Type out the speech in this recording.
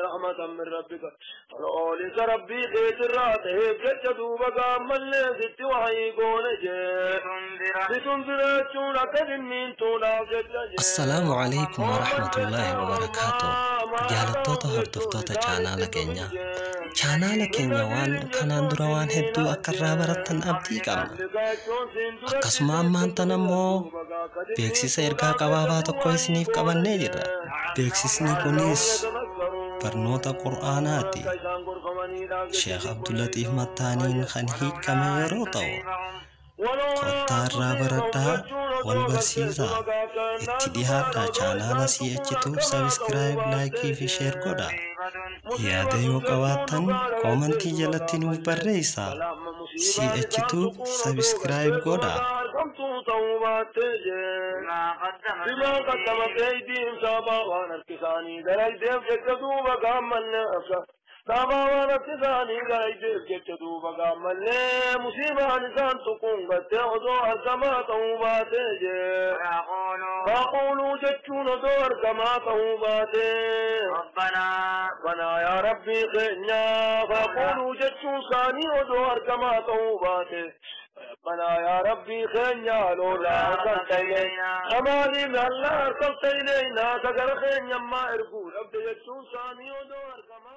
رحمة من ربك فلأولي ربي خيت الراته جدوب قام ست وحي Assalaamu calaykum waraxmatullaahi wabarakaatu. Jaalattoota hordoftoota chaanaala keenyaa. Chaanaala keenya waan kanaan dura waan hedduu akka irraa barattan abdii qabna. Akkasuma ammaan tan ammoo beeksisa ergaa qabaabaa tokko isiniif qabannee jirra. Beeksisni kunis barnoota Qur'aanaati. Sheekh Abdullatiif Mattaaniin kan hiikame yeroo ta'u, kottaa irraa baradhaa, wal barsiisaa, itti dhihaadhaa. Chaanaala CH2 subscribe, like fi share godhaa. Yaada yoo qabaattan koomantii jalatti nuuf barreessaa. CH2 subscribe godhaa. بما قدمت أيديهم سابا وانا اركساني دلائدهم جدوبا قامل سابا وانا اركساني دلائدهم جدوبا قامل مصيبة نسان تقوم قد تأخذوا أركما توباتي فأقولوا جتشون دور كما توباتي ربنا ربنا يا ربي خينا فأقولوا جتشون ثاني ودور كما توباتي ربنا يا ربي خينا لولا أرسلت إلينا أمالي من الله أرسلت إلينا تقر خينا ما إرقول أبدا جتشون ثاني ودور كما